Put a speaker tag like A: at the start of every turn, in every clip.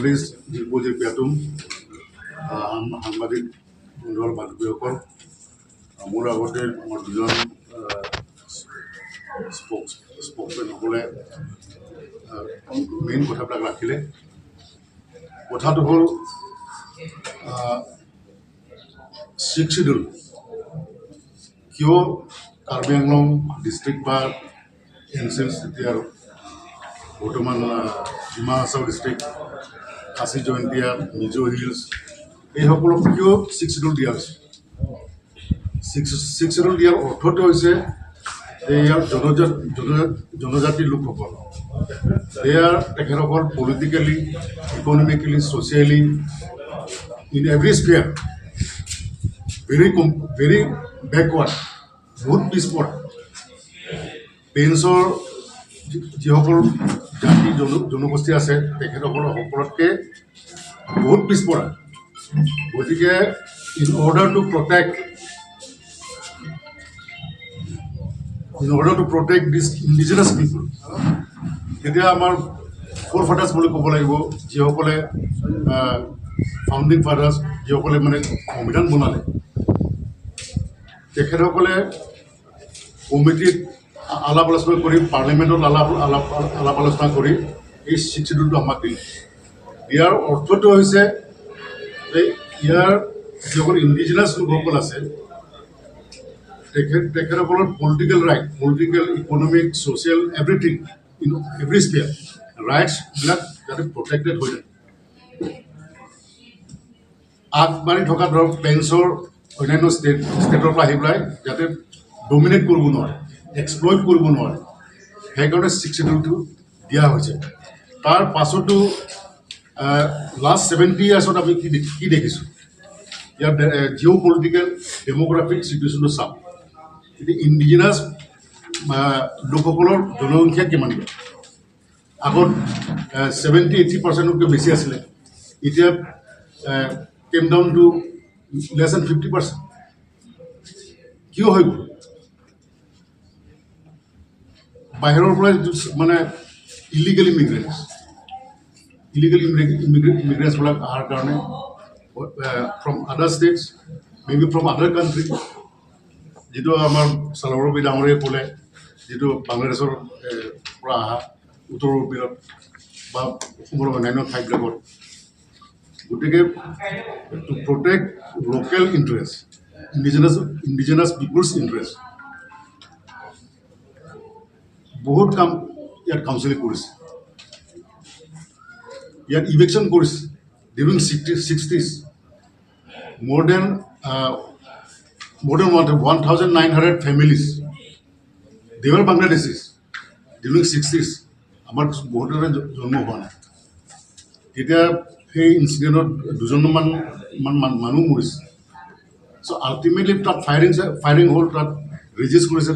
A: Journalist দিলপজিৰ পেটুম, সাংবাদিক বন্ধু আৰু বান্ধৱীসকল, মোৰ আগতে আমাৰ দুজন স্প'ক্সমেনসকলে মেইন কথাবিলাক ৰাখিলে। কথাটো হ'ল, ছিক্স চিডিউল কিয় কাৰ্বি আংলং ডিষ্ট্ৰিক্ট বা এনচিয়েণ্ট এতিয়া আৰু বৰ্তমান ডিমা হাছাও ডিষ্ট্ৰিক্ট, খাচী জয়ন্তীয়া, মিজো হিলছ, এইসকলক কিয় ছিক্স চিডিউল দিয়া হৈছে? ছিক্স চিডিউল দিয়াৰ অৰ্থটো হৈছে যে ইয়াৰ জনজাতি লোকসকল, ইয়াৰ তেখেতসকল politically, economically, socially, in every sphere very backward, বহুত পিছপৰা। প্লেইনছৰ যিসকল জাতি জনগোষ্ঠী আছে, তেখেতসকলৰ সকলোতকৈ বহুত পিছপৰা। গতিকে in order to protect this indigenous people, তেতিয়া আমাৰ ফ'ৰ ফাদাৰ্ছ বুলি ক'ব লাগিব, যিসকলে ফাউণ্ডিং ফাদাৰ্ছ, যিসকলে মানে সংবিধান বনালে, তেখেতসকলে কমিটিত আলাপ আলোচনা কৰি, পাৰ্লিমেণ্টত আলাপ আলোচনা কৰি এই ছিক্স চিডিউলটো আমাক দিলে। ইয়াৰ অৰ্থটো হৈছে যে ইয়াৰ যিসকল ইণ্ডিজিনাছ লোকসকল আছে, তেখেতসকলৰ political right, political, economic, social, everything, in every sphere ৰাইটছবিলাক যাতে প্ৰটেক্টেড হৈ থাকে। আগবাঢ়ি থকা ধৰক প্লেইনছৰ অন্যান্য ষ্টেটৰ পৰা আহি পেলাই যাতে ডমিনেট কৰিব নোৱাৰে, এক্সপ্লইট কৰিব নোৱাৰে, সেইকাৰণে ছিক্স চিডিউলটো দিয়া হৈছে। তাৰ পাছতো লাষ্ট 70 ইয়াৰ্ছত আমি কি দেখিছোঁ? ইয়াৰ জিঅ' পলিটিকেল ডেম'গ্ৰাফিক চিটুৱেশ্যনটো চাওঁ। এতিয়া ইণ্ডিজিনাছ লোকসকলৰ জনসংখ্যা কিমান ইয়াত? আগত 70-80 পাৰ্চেণ্টতকৈ বেছি আছিলে, এতিয়া came down to less than 50%। কিয় হৈ গ'ল? বাহিৰৰ পৰা যিটো মানে ইলিগেল ইমিগ্ৰেণ্টছ, ইলিগেল ইমিগ্ৰেণ্টছবিলাক অহাৰ কাৰণে, from other states, maybe from other country, যিটো আমাৰ চালৰবি ডাঙৰীয়াই ক'লে, যিটো বাংলাদেশৰ পৰা অহা উত্তৰ পূবত বা অসমৰ অন্যান্য ঠাইবিলাকত। গতিকে to protect local interest, indigenous people's interest, বহুত কাম ইয়াত কাউন্সিলে কৰিছে। ইয়াত ইভিকশ্যন কৰিছে during 60s, more than 1900 families, they were Bangladeshis during 60s। আমাৰ বহুতৰে জন্ম হোৱা নাই তেতিয়া। সেই ইনচিডেণ্টত দুজনমান মান মানুহ মৰিছে। চ' আল্টিমেটলি তাত ফায়াৰিং হ'ল, তাত ৰেজিষ্ট কৰিছে।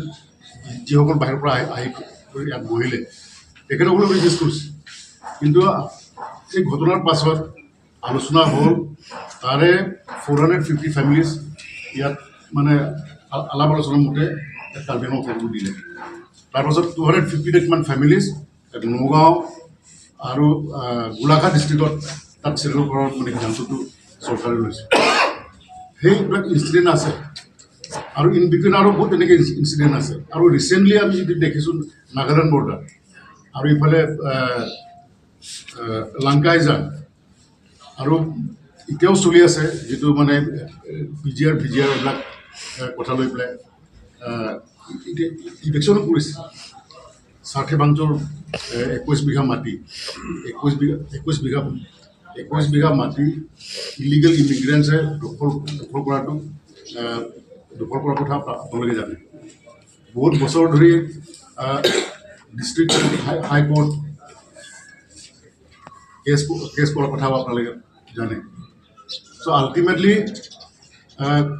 A: যিসকল বাহিৰৰ পৰা আহি আহি ইয়াত বহিলে, তেখেতসকলেও ৰেজিষ্ট কৰিছে। কিন্তু এই ঘটনাৰ পাছত আলোচনা হ'ল, তাৰে 450 ফেমিলিজ ইয়াত মানে আলাপ আলোচনাৰ মতে কাৰ্বি আংলং থাকিব দিলে। তাৰপাছত 250 কিমান ফেমিলিজ নগাঁও আৰু গোলাঘাট ডিষ্ট্ৰিক্টত তাত চেটেল কৰাৰ মানে সিদ্ধান্তটো চৰকাৰে লৈছে। সেইবিলাক ইনচিডেণ্ট আছে আৰু ইন বিটুইন আৰু বহুত তেনেকৈ ইনচিডেণ্ট আছে। আৰু ৰিচেণ্টলি আমি যিটো দেখিছোঁ, নাগালেণ্ড বৰ্ডাৰ আৰু ইফালে লাংকাইজান আৰু এতিয়াও চলি আছে, যিটো মানে P G R, V G R, এইবিলাক কথা লৈ পেলাই এতিয়া ইভিকশ্যনো কৰিছে। চাৰ্থেবাংচৰ 21 বিঘা মাটি, 21 বিঘা মাটি ইলিগেল ইমিগ্ৰেণ্টছে দখল কৰাৰ কথা আপোনালোকে জানে। বহুত বছৰ ধৰি ডিষ্ট্ৰিক্ট হাইকোৰ্ট কেছ কৰাৰ কথাও আপোনালোকে জানে। চ' আল্টিমেটলি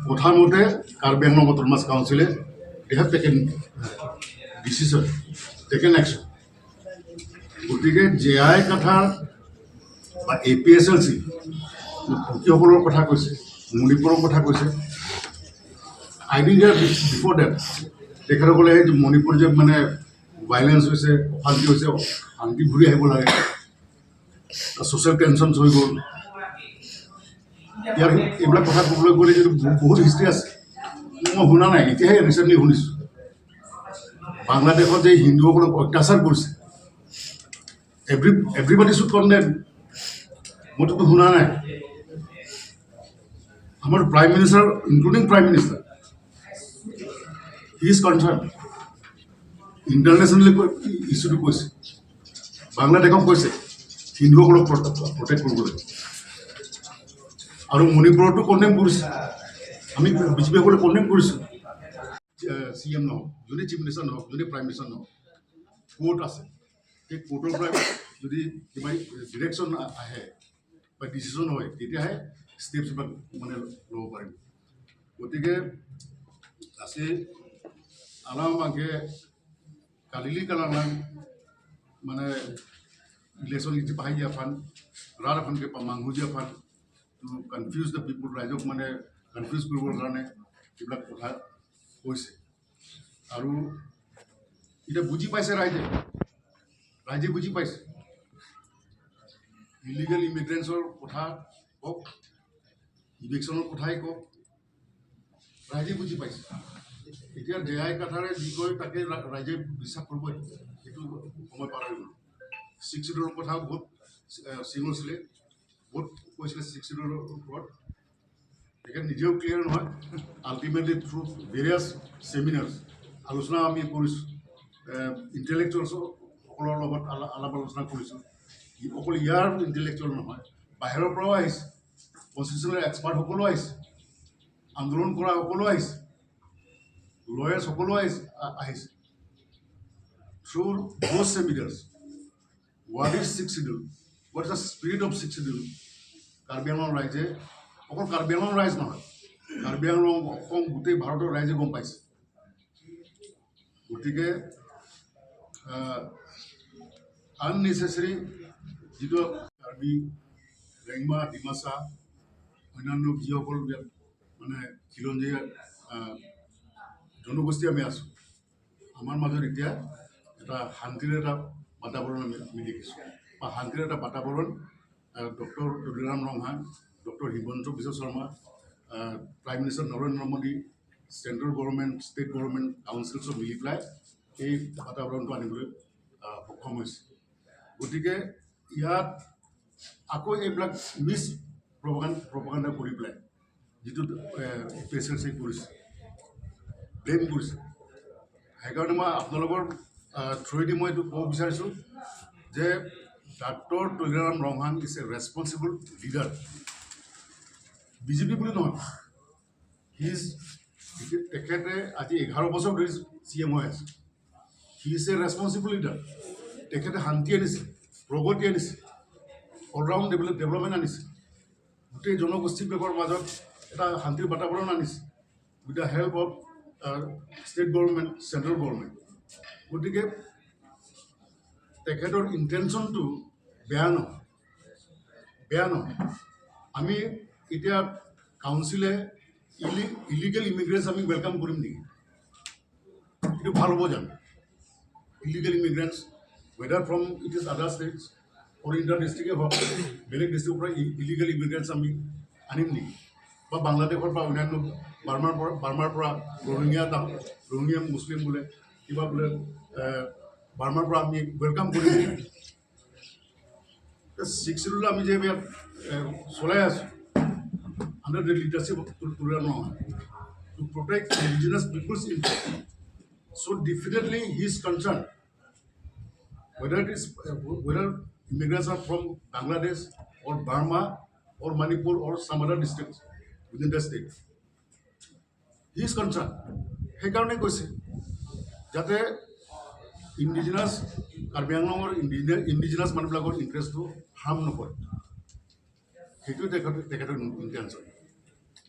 A: কথা মতে কাৰ্বি আংলং অট'নমাছ কাউন্সিলে they have taken decision, taken action। গতিকে জে আই কাথাৰ বা A P S L C কুকিসকলৰ কথা কৈছে, মণিপুৰৰ কথা কৈছে। I think before that তেখেতসকলে সেই মণিপুৰ যে মানে ভাইলেঞ্চ হৈছে, অশান্তি হৈছে, শান্তি ঘূৰি আহিব লাগে। ছ'চিয়েল টেনশ্যনছ হৈ গ'ল। ইয়াৰ এইবিলাক কথা ক'বলৈ গ'লে যিটো বহুত হিষ্ট্ৰী আছে, মই শুনা নাই, এতিয়াহে ৰিচেণ্টলি শুনিছোঁ। বাংলাদেশত যে হিন্দুসকলক অত্যাচাৰ কৰিছে, everybody should condemn. মইতো শুনা নাই। আমাৰ Prime Minister, including Prime Minister, he is concerned. Internationally ইছ্যুটো কৈছে, বাংলাদেশক কৈছে হিন্দুসকলক প্ৰটেক্ট কৰিবলৈ আৰু মণিপুৰতো কণ্ডেম কৰিছে। আমি বিজেপিসকলে কণ্ডেম কৰিছোঁ। চি এম নহওক, যোনে চিফ মিনিষ্টাৰ নহওক, যোনে প্ৰাইম মিনিষ্টাৰ নহওক, কোৰ্ট আছে। সেই কোৰ্টৰ পৰা যদি কিবা ডিৰেকশ্যন আহে বা ডিচিশ্যন হয়, তেতিয়াহে ষ্টেপছবিলাক মানে ল'ব পাৰিব। গতিকে আছে আলামাকে কালিলি কালাং মানে ইলেকশ্যন ইজি পাই দিয়া ফান ৰাৰ এখনকে মাংসু দিয়া fun to confuse the people, ৰাইজক মানে কনফিউজ কৰিবৰ কাৰণে এইবিলাক কথা কৈছে। আৰু এতিয়া বুজি পাইছে ৰাইজে, ৰাইজে বুজি পাইছে। ইলিগেল ইমিগ্ৰেণ্টছৰ কথা কওক, ইভিকশ্যনৰ কথাই কওক, ৰাইজে বুজি পাইছে। এতিয়া জেহাই কাথাৰে যি কয় তাকে ৰাইজে বিশ্বাস কৰিবই, সেইটো সময় পাৰ হৈ গ'ল। ছিক্স চিডুলৰ কথাও বহুত চিঞৰিছিলে, বহুত কৈছিলে ছিক্স চিডুলৰ ওপৰত। তেখেত নিজেও ক্লিয়াৰ নহয়। আল্টিমেটলি থ্ৰু ভেৰিয়াছ ছেমিনাৰ্ছ আলোচনা আমি কৰিছোঁ, ইণ্টেলেকচুৱেলছসকলৰ লগত আলাপ আলোচনা কৰিছোঁ। অকল ইয়াৰ ইণ্টেলেকচুৱেল নহয়, বাহিৰৰ পৰাও আহিছে, কনষ্টিটিউচনেল এক্সপাৰ্টসকলো আহিছে, আন্দোলন কৰা সকলো আহিছে, লয়াৰ্ছ সকলো আহিছে। Through those seminars, what is Sixth Schedule, what is the spirit of Sixth Schedule, Karbi Anglong ৰাইজে, অকল কাৰ্বি আংলং ৰাইজ নহয়, কাৰ্বি আংলং, অসম, গোটেই ভাৰতৰ ৰাইজে গম পাইছে। গতিকে আননেচেচাৰী যিটো কাৰ্বি, ৰেংমা, ডিমাচা, অন্যান্য যিসকল ইয়াত মানে খিলঞ্জীয়া জনগোষ্ঠী আমি আছোঁ, আমাৰ মাজত এতিয়া এটা শান্তিৰ এটা বাতাবৰণ আমি দেখিছোঁ বা শান্তিৰ এটা বাতাবৰণ doctor Tuliram Ronghang, doctor Himanta Biswa Sarma, prime minister Narendra Modi, central government, state government, council চব মিলি পেলাই এই বাতাবৰণটো আনিবলৈ সক্ষম হৈছে। গতিকে ইয়াত আকৌ এইবিলাক মিছ প্ৰপাগাণ্ডা কৰি পেলাই যিটো এ পি কৰিছে, ব্লেম কৰিছে, সেইকাৰণে মই আপোনালোকৰ থ্ৰুৱেদি মই এইটো ক'ব বিচাৰিছোঁ যে doctor Tuliram Ronghang is a responsible leader. BJP বুলি নহয়, he is তেখেতে আজি 11 বছৰ ধৰি চি এম হৈ আছে। He is a responsible leader. তেখেতে শান্তি আনিছে, প্ৰগতি আনিছে, অলৰাউণ্ড ডেভেলপমেণ্ট আনিছে, গোটেই জনগোষ্ঠীবিলাকৰ মাজত এটা শান্তিৰ বাতাবৰণ আনিছে with the help of state government, central government. গতিকে তেখেতৰ ইণ্টেনশ্যনটো বেয়া নহয়, বেয়া নহয়। আমি এতিয়া কাউন্সিলে ইলিগেল ইমিগ্ৰেণ্টছ আমি welcome কৰিম নেকি? এইটো ভাল হ'ব জানো? Illegal immigrants, whether from it is other states or inter ডিষ্ট্ৰিক্টে হওক, বেলেগ ডিষ্ট্ৰিক্টৰ পৰা ইলিগেল ইমিগ্ৰেণ্টছ আমি আনিম নেকি? বা বাংলাদেশৰ পৰা, অন্যান্য বাৰ্মাৰ পৰা ৰহিঙীয়া মুছলিম বোলে, কিবা বোলে, বাৰ্মাৰ পৰা আমি welcome কৰিম নেকি? ছিক্স চিডিউল আমি যে ইয়াত চলাই আছোঁ under the leadership of Tuliram Ronghang to protect indigenous people's interest. So definitely he is concerned whether immigrants are from Bangladesh or Burma or Manipur or some other districts within the state. He is concerned. সেইকাৰণে কৈছে যাতে indigenous Karbi আংলঙৰ indigenous মানুহবিলাকৰ ইণ্টাৰেষ্টটো harm নকৰে। সেইটোৱে তেখেতৰ intention.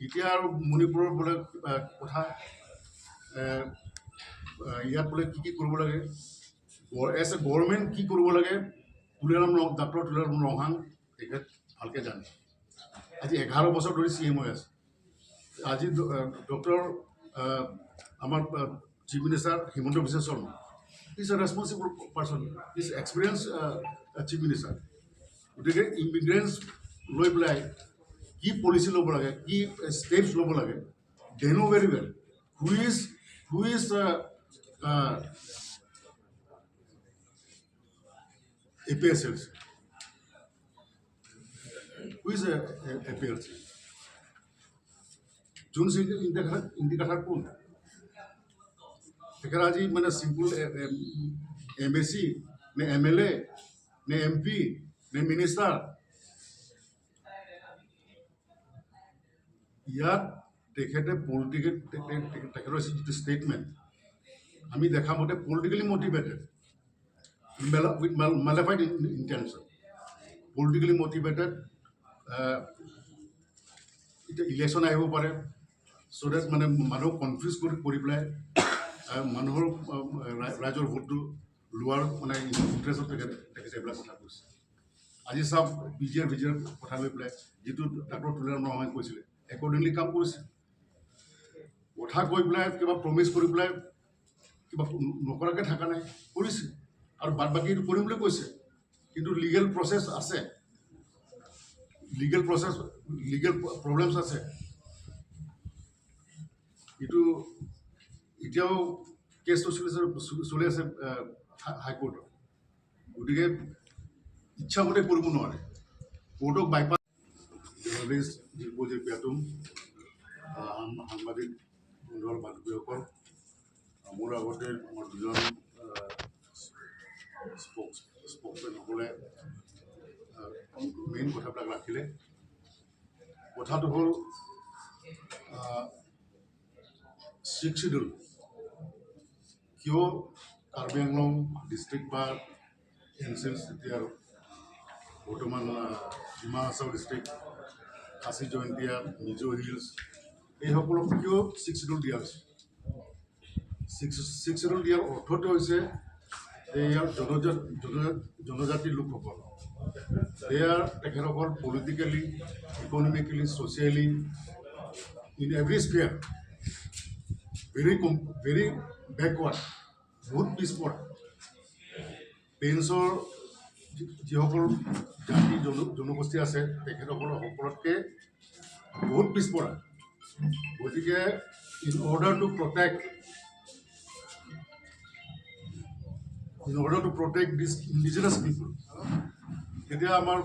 A: এতিয়া আৰু মণিপুৰৰ বোলে কিবা কথা, ইয়াত বোলে কি কি কৰিব লাগে, এজ এ গভৰ্ণমেণ্ট কি কৰিব লাগে, ডক্টৰ তুলিৰাম ৰংহাং তেখেত ভালকৈ জানে। আজি 11 বছৰ ধৰি চি এম হৈ আছে। আজি ডক্টৰ আমাৰ chief minister Himanta Biswa Sarma is a responsible person, is experience chief minister. গতিকে ইমিগ্ৰেণ্টছ লৈ পেলাই কি পলিচি ল'ব লাগে, কি ষ্টেপছ ল'ব লাগে, they know very well who is APSLC, who is APLC, June ইণ্ডিকাথাৰ কোন? তেখেত আজি মানে চিম্পুল এম এ চি নে এম এল এ নে এম পি নে মিনিষ্টাৰ? ইয়াত তেখেতে পলিটিকেল, তেখেতৰ যিটো ষ্টেটমেণ্ট আমি দেখা মতে politically motivated with malafide intention, politically motivated. এতিয়া ইলেকশ্যন আহিব পাৰে, চ' ডেট মানে মানুহক কনফিউজ কৰি পেলাই মানুহৰ ৰাইজৰ ভোটটো লোৱাৰ মানে ইণ্টাৰেষ্টত তেখেতে এইবিলাক কথা কৈছে। আজি চাওক, পি জি আৰ কথা লৈ পেলাই যিটো ডাক্টৰ তুলিৰাম ৰংহাঙে কৈছিলে, একৰ্ডিংলি কাম কৰিছে। কথা কৈ পেলাই, কিবা প্ৰমিছ কৰি পেলাই কিবা নকৰাকৈ থকা নাই, কৰিছে আৰু বাদ বাকী কৰিম বুলি কৈছে। কিন্তু লিগেল প্ৰচেছ আছে, লিগেল প্ৰচেছ, লিগেল প্ৰব্লেমছ আছে। এইটো এতিয়াও কেছটো চলিছে, চলি আছে হাইকোৰ্টত। গতিকে ইচ্ছামতে কৰিব নোৱাৰে কোৰ্টক বাইপাছ। জাৰ্নেলিষ্ট দিব্যজিৎ পেটুম, সাংবাদিক বন্ধু বান্ধৱীসকল, মোৰ আগতে আমাৰ দুজন স্প'ক্সমেনসকলে মেইন কথাবিলাক ৰাখিলে। কথাটো হ'ল, ছিক্স চিডিউল কিয় কাৰ্বি আংলং ডিষ্ট্ৰিক্ট বা এনচিয়েণ্ট এতিয়া বৰ্তমান ডিমা হাছাও ডিষ্ট্ৰিক্ট, খাচী জয়ন্তীয়া, মিজো হিলছ, এইসকলক কিয় ছিক্স চিডিউল দিয়া হৈছে? ছিক্স চিডিউল দিয়াৰ অৰ্থটো হৈছে যে ইয়াৰ জনজাতি লোকসকল, ইয়াৰ তেখেতসকল politically, economically, socially, in every sphere very backward, বহুত পিছপৰা। প্লেইনছৰ যিসকল জাতি জনগোষ্ঠী আছে, তেখেতসকলৰ সকলোতকৈ বহুত পিছপৰা। গতিকে in order to protect this indigenous people, তেতিয়া আমাৰ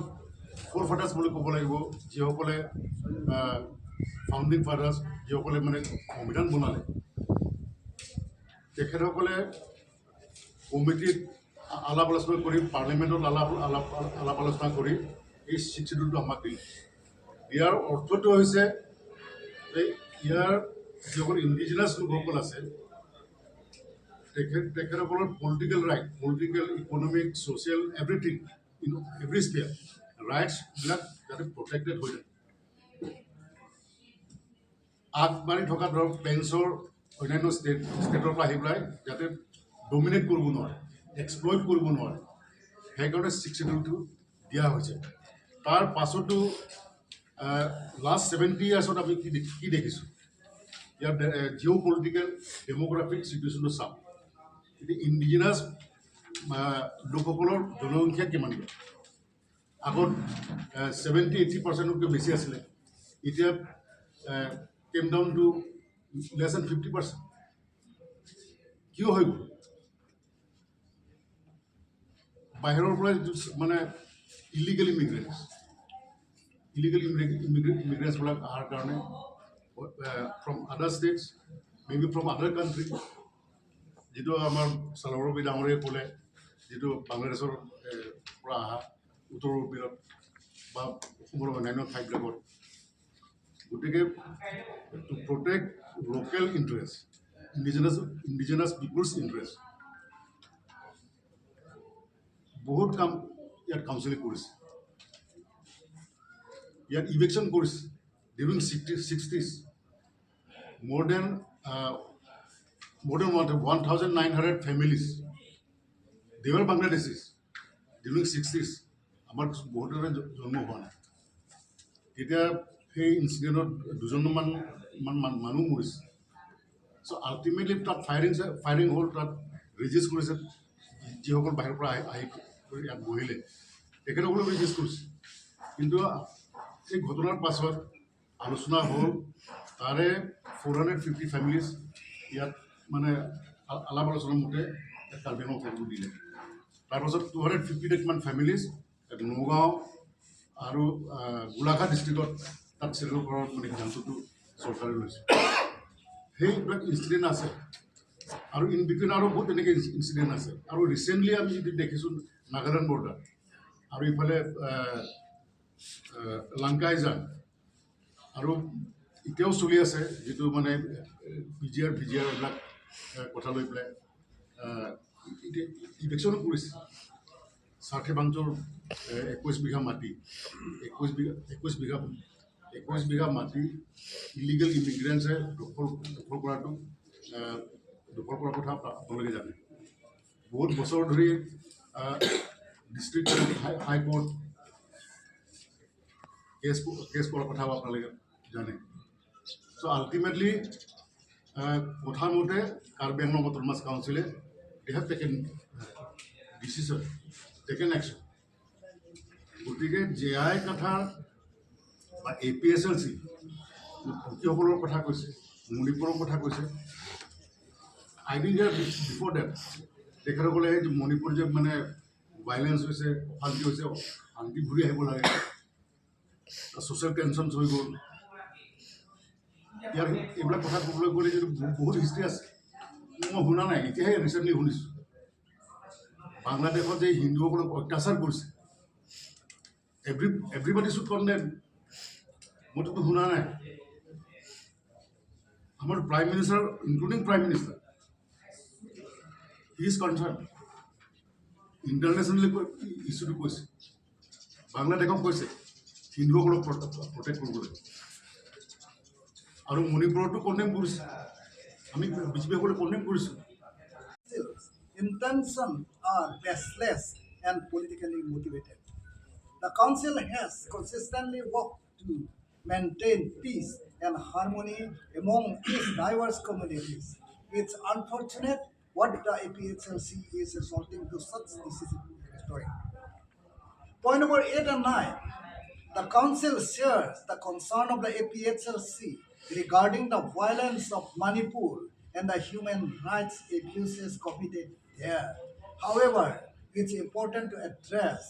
A: ফ'ৰ ফাদাৰ্ছ বুলি ক'ব লাগিব, যিসকলে ফাউণ্ডিং ফাদাৰ্ছ, যিসকলে মানে সংবিধান বনালে, তেখেতসকলে কমিটিত আলাপ আলোচনা কৰি, পাৰ্লিমেণ্টত আলাপ আলোচনা কৰি এই ছিক্স চিডিউলটো আমাক দিলে। ইয়াৰ অৰ্থটো হৈছে যে ইয়াৰ যিসকল ইণ্ডিজিনাছ লোকসকল আছে, তেখেতসকলৰ political right, political, economic, social, everything, in every sphere ৰাইটছবিলাক যাতে প্ৰটেক্টেড হৈ থাকে। আগবাঢ়ি থকা ধৰক প্লেইনছৰ অন্যান্য ষ্টেটৰ পৰা আহি পেলাই যাতে ডমিনেট কৰিব নোৱাৰে, এক্সপ্লইট কৰিব নোৱাৰে, সেইকাৰণে ছিক্স চিডিউলটো দিয়া হৈছে। তাৰ পাছতো লাষ্ট 70 ইয়াৰ্ছত আমি কি দেখিছোঁ? ইয়াৰ জিঅ' পলিটিকেল ডেম'গ্ৰাফিক চিটুৱেশ্যনটো চাওঁ। এতিয়া ইণ্ডিজিনাছ লোকসকলৰ জনসংখ্যা কিমান ইয়াত? আগত 70-80 পাৰ্চেণ্টতকৈ বেছি আছিলে, এতিয়া came down to less than 50%। কিয় হৈ গ'ল? বাহিৰৰ পৰা যিটো মানে ইলিগেল ইমিগ্ৰেণ্টছ, ইলিগেল ইমিগ্ৰেণ্টছবিলাক অহাৰ কাৰণে from other states, maybe from other country, যিটো আমাৰ চালৰবি ডাঙৰীয়াই ক'লে, যিটো বাংলাদেশৰ পৰা অহা উত্তৰ পূবত বা অসমৰ অন্যান্য ঠাইবিলাকত। গতিকে to protect local interest, indigenous people's interest, বহুত কাম ইয়াত কাউন্সিলে কৰিছে। ইয়াত ইভিকশ্যন কৰিছে during 60s, more than 1,900 families, they were Bangladeshis during 60s। আমাৰ বহুতৰে জন্ম হোৱা নাই তেতিয়া। সেই ইনচিডেণ্টত দুজনমান মান মানুহ মৰিছে। চ' আল্টিমেটলি তাত ফায়াৰিং ফায়াৰিং হ'ল, তাত ৰেজিষ্ট কৰিছে যিসকল বাহিৰৰ পৰা আহি আহি ইয়াত বহিলে। তেখেতসকলেও ৰিজিষ্ট কৰিছে। কিন্তু এই ঘটনাৰ পাছত আলোচনা হ'ল, তাৰে 450 ফেমিলিজ ইয়াত মানে আলাপ আলোচনাৰ মতে কাৰ্বি আংলং থাকিব দিলে। তাৰপাছত 250 কিমান ফেমিলিজ নগাঁও আৰু গোলাঘাট ডিষ্ট্ৰিক্টত তাত ছেটেল কৰাৰ মানে সিদ্ধান্তটো চৰকাৰে লৈছে। সেইবিলাক ইনচিডেণ্ট আছে আৰু ইন বিটুইন আৰু বহুত তেনেকৈ ইনচিডেণ্ট আছে। আৰু ৰিচেণ্টলি আমি যিটো দেখিছোঁ, নাগালেণ্ড বৰ্ডাৰ আৰু ইফালে লাংকাইজান আৰু এতিয়াও চলি আছে, যিটো মানে P G R, V G R এইবিলাক কথা লৈ পেলাই এতিয়া ইভিকশ্যনো কৰিছে। চাৰ্থেবাংচৰ 21 বিঘা মাটি, 21 বিঘা মাটি ইলিগেল ইমিগ্ৰেণ্টছে দখল কৰাৰ কথা আপোনালোকে জানে। বহুত বছৰ ধৰি ডিষ্ট্ৰিক্ট হাইকোৰ্ট কেছ কৰাৰ কথাও আপোনালোকে জানে। চ' আল্টিমেটলি কথা মতে কাৰ্বি আংলং অট'নমাছ কাউন্সিলে they have taken decision, taken action. গতিকে জে আই কাথাৰ বা A P H L C কুকিসকলৰ কথা কৈছে, মণিপুৰৰ কথা কৈছে। I didn't hear before that. তেখেতসকলে সেই মণিপুৰ যে মানে ভাইলেঞ্চ হৈছে, অশান্তি হৈছে, শান্তি ঘূৰি আহিব লাগে, ছ'চিয়েল টেনশ্যনছ হৈ গ'ল। ইয়াৰ এইবিলাক কথা ক'বলৈ গ'লে যিটো বহুত হিষ্ট্ৰী আছে, মই শুনা নাই, এতিয়াহে ৰিচেণ্টলি শুনিছোঁ। বাংলাদেশত যে হিন্দুসকলক অত্যাচাৰ কৰিছে, everybody should condemn. মইতো শুনা নাই। আমাৰ Prime Minister, including Prime Minister, he is concerned. Internationally ইছ্যুটো কৈছে, বাংলাদেশক কৈছে হিন্দুসকলক প্ৰটেক্ট কৰিবলৈ আৰু মণিপুৰতো কণ্ডেম কৰিছে। আমি বিজেপিসকলে কণ্ডেম কৰিছোঁ।
B: Intention are baseless and politically motivated. The Council has consistently worked to maintain peace and harmony among its diverse communities. It's unfortunate what the APHLC is resorting to such decisive rhetoric. Point number 8 and 9. The Council shares the concern of the APHLC regarding the violence of Manipur and the human rights abuses committed there. However, it's important to address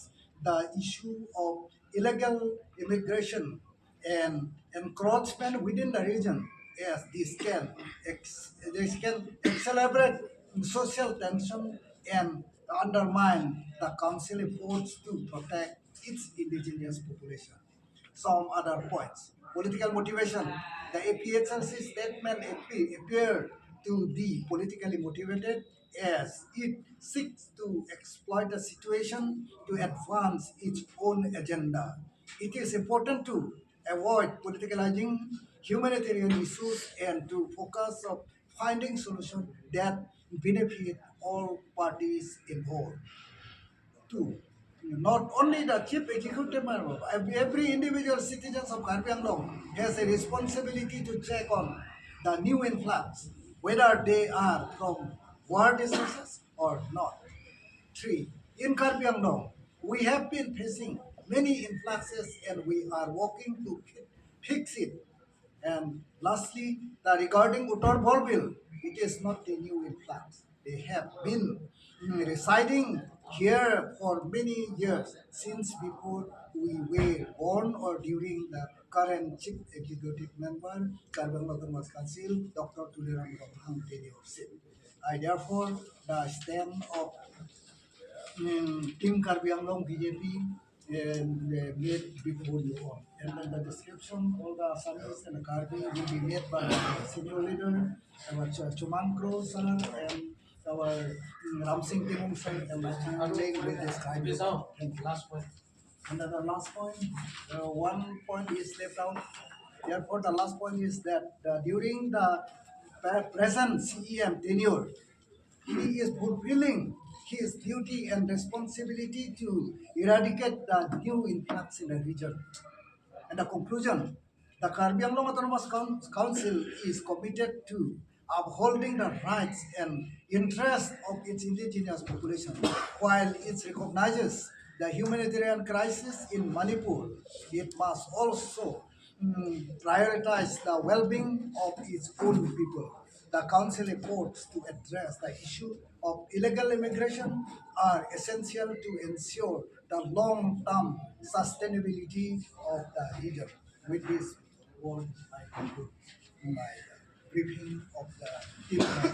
B: the issue of illegal immigration and encroachment within the region, as this can accelerate social tension and undermine the council efforts to protect its indigenous population. Some other points. Political motivation. The APHLC statement appeared to be politically motivated, as it seeks to exploit the situation to advance its own agenda. It is important to avoid politicalizing humanitarian issues and to focus on finding solutions that benefit all parties involved. Two, not only the chief executive member, every individual citizens of Karbi Anglong has a responsibility to check on the new influx, whether they are from war disasters or not. Three, in Karbi Anglong, we have been facing many influxes and we are working to fix it. And lastly, the regarding Uttar Bolbil, it is not a new influx. They have been residing here for many years, since before we were born or during the current chief executive member, Karbi Anglong Autonomous Council, Dr. Tuliram Ronghang tenureship. I therefore, the stand of Team Karbi Anglong BJP and made before you all. And then the description, all the Assamese and the Karbi will be made by the senior leader, our Chuman Kro sir and our Ram Singh Timung sir and Lachang Leng will describe it. Thank you.
C: Last point.
B: And then the last point, one point is left out. Therefore, the last point is that during the present CEM tenure, he is fulfilling his duty and responsibility to eradicate the new influx in the region. And the conclusion, the Karbi Anglong Autonomous Council is committed to upholding the rights and interests of its indigenous population, while it recognizes the the humanitarian crisis in Manipur, it must also prioritize the well-being of its own people. The council efforts to address the issue of illegal immigration are essential to ensure the long-term sustainability of the region. With this word, I conclude my briefing of the team.